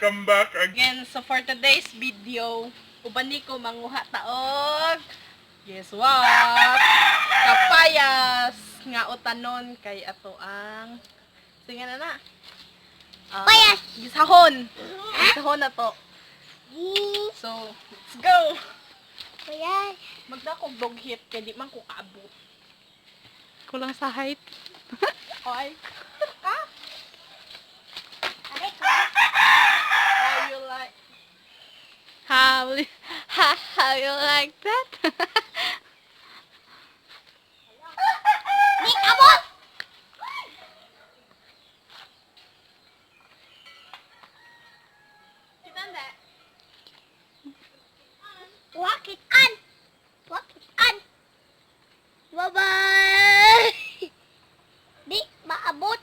Welcome back again. Again, so for today's video, uban ni ko manguha taog. Guess what? Kapayas nga utanon kay ato ang sige na na. Ah, Payas! Gisahon. Gisahon na to. So, let's go. Payas. Magdakog dog hit kay di man ko kaabot. Kulang sa height. Oy. Ka? Aray ko. How you like? How, how you like that? Di abot! Kitanda. Wakit an! Wakit an! Bye-bye! Di maabot.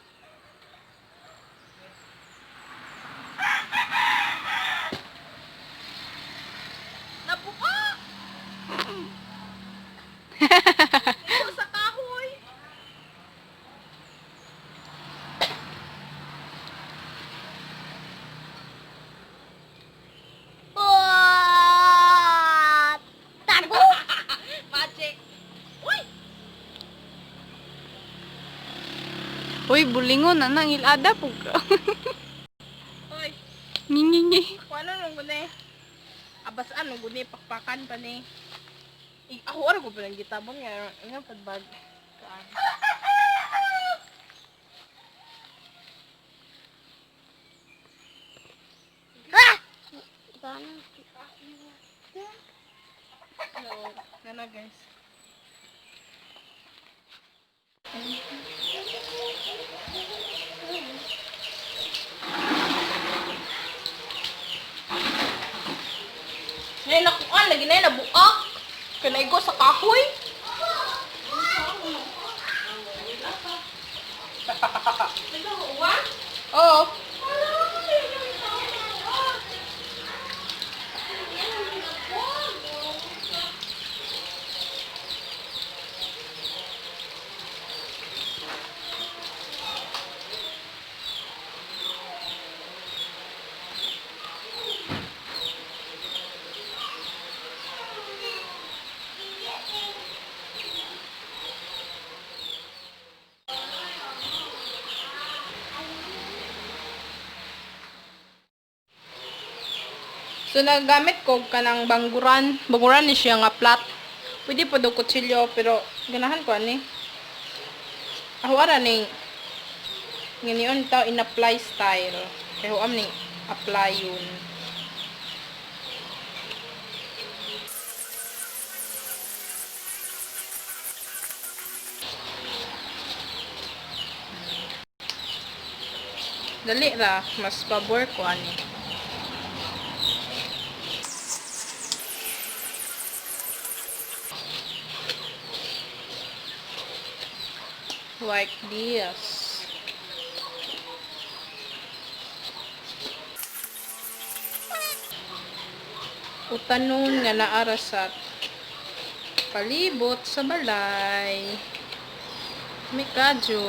Nabuka! Ito sa kahoy. Oh, tago! Magic. Uy! Uy, bulingon na nang ilada po ka. Uy, Ngingingi. kung ano nung guni? Abasaan nung guni, pakpakan pa ni. Ako ara ko pa ng gitabon nga nga padbag. Kaan. Ah! Gana. So, nana guys. Ngayon nakuan, lagi na yun, nabuak. Kanaigo sa kahoy. Oo. So nagamit ko kanang bangguran. Bangguran ni siya nga plat. Pwede pa daw kutsilyo pero ganahan ko ani. Ako ara ning nginion tao in-apply style. Kay huam ning apply yun. Dali ra, mas pabor ko ani. Like this. Utanon nga naara sa palibot sa balay. Mikadyo.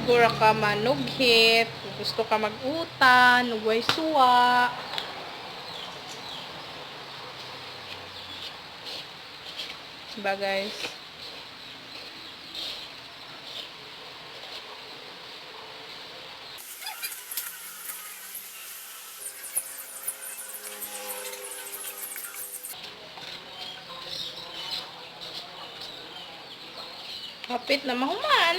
Gura ka manughit, gusto ka mag-utan, ugway suwa. Diba guys? Kapit na mahuman.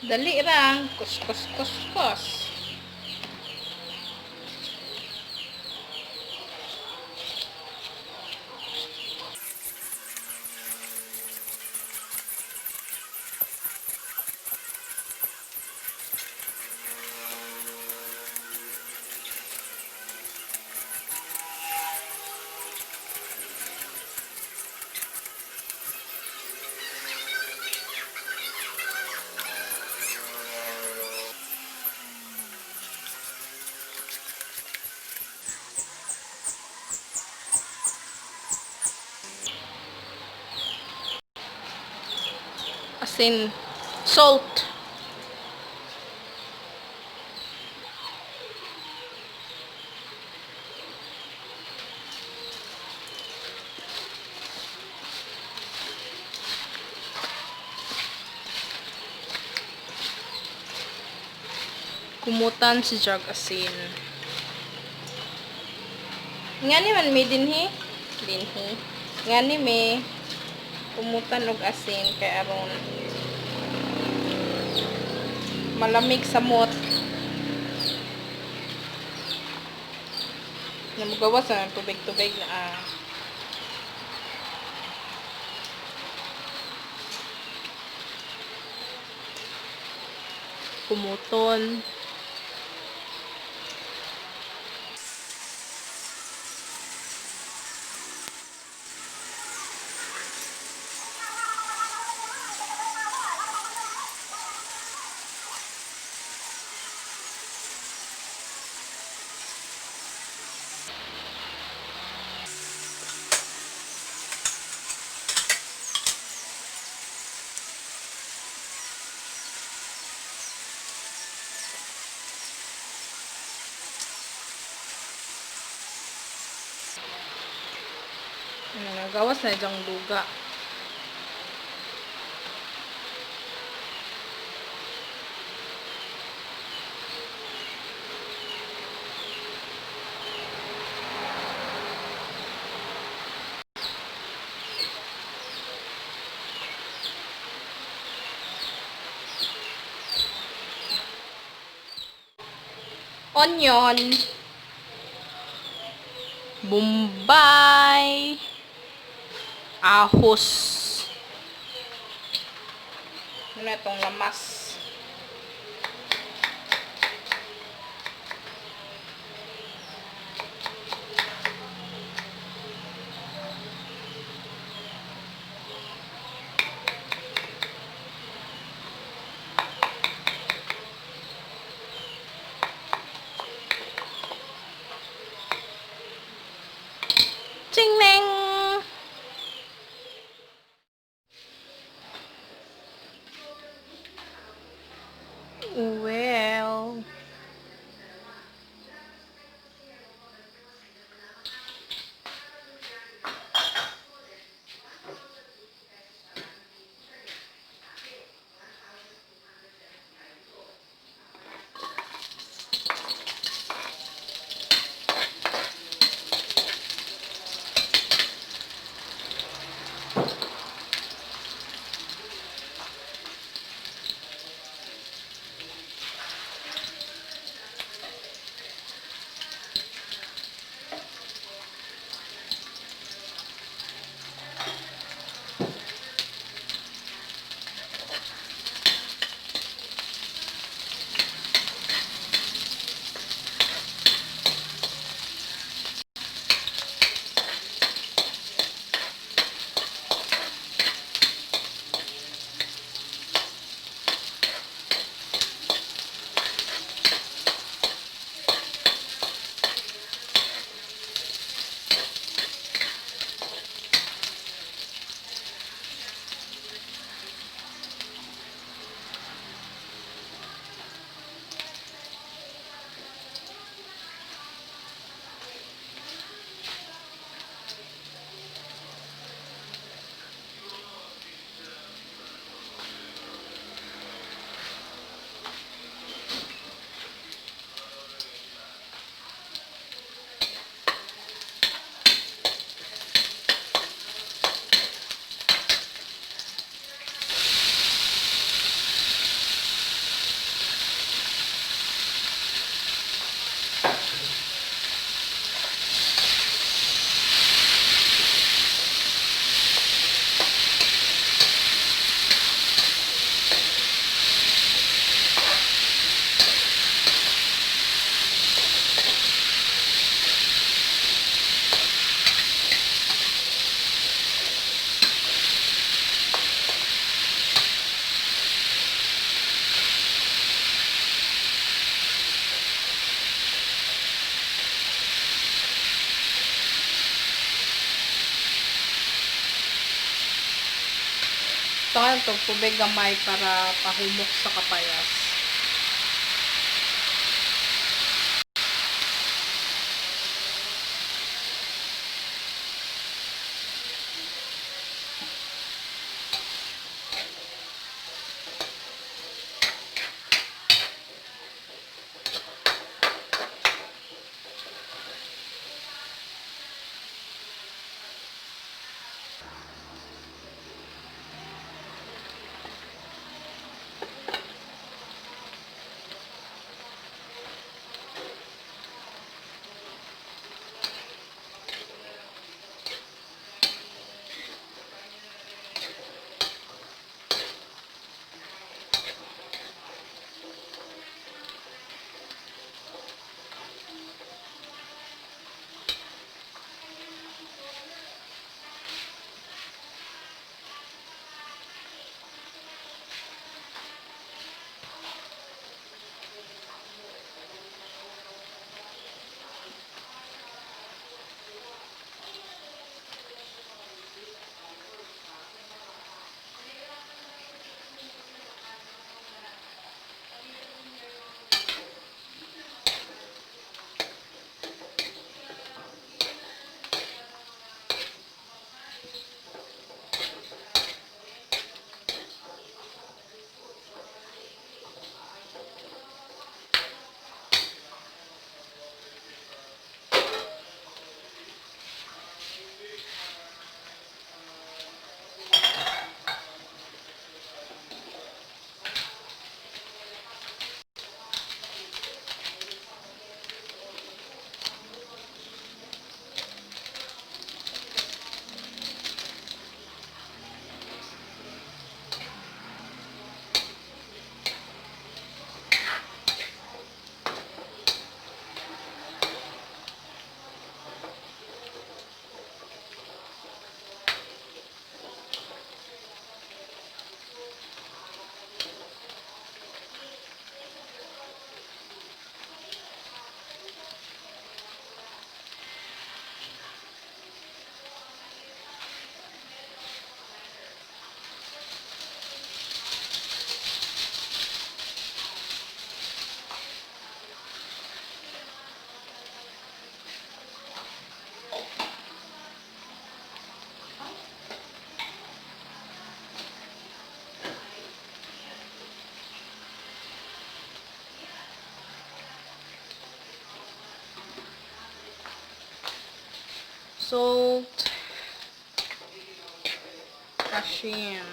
Dali rang. Kus, kus, kus, kus. Asin. Salt. Kumutan si Jag asin. Ngani man mi dinhi? Dinhi. Ngani mi kumutan og asin kay aron malamig sa mot. Namugawas na ng tubig-tubig na ah. Kumuton. Ano, nagawas na diyang luga. Onion. Bombay. Ahos. Ano itong lamas? Ching-ling! Well, ito itong tubig gamay para pahumok sa kapayas. Salt. Asin.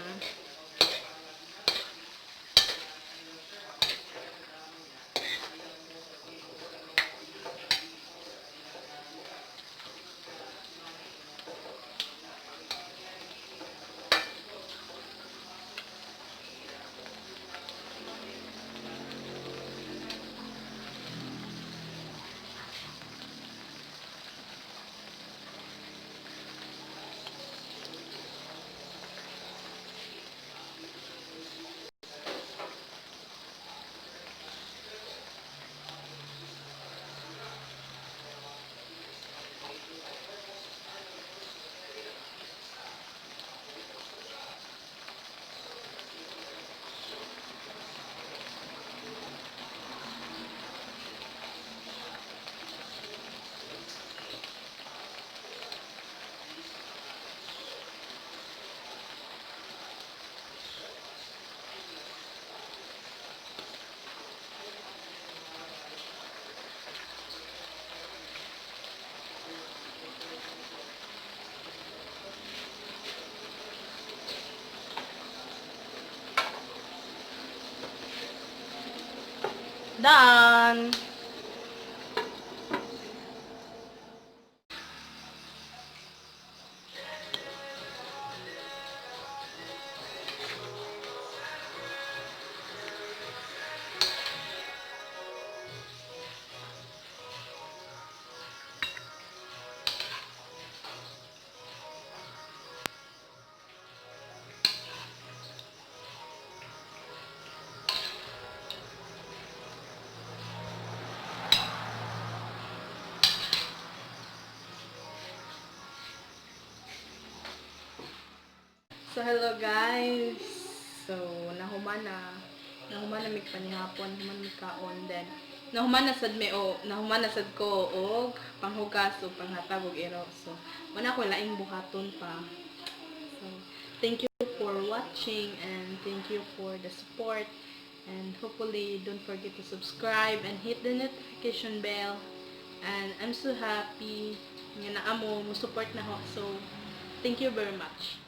Done! So, hello guys! So, nahuman na. Nahuman na mig panihapon, nahuman mig kaon. Then, nahuman na sad mi o, nahuman na sad ko og panghugas o panghatag og iro. So, wala ko laing buhaton pa. So, thank you for watching and thank you for the support. And hopefully, don't forget to subscribe and hit the notification bell. And I'm so happy nga naa mo, mo support na ho. So, thank you very much.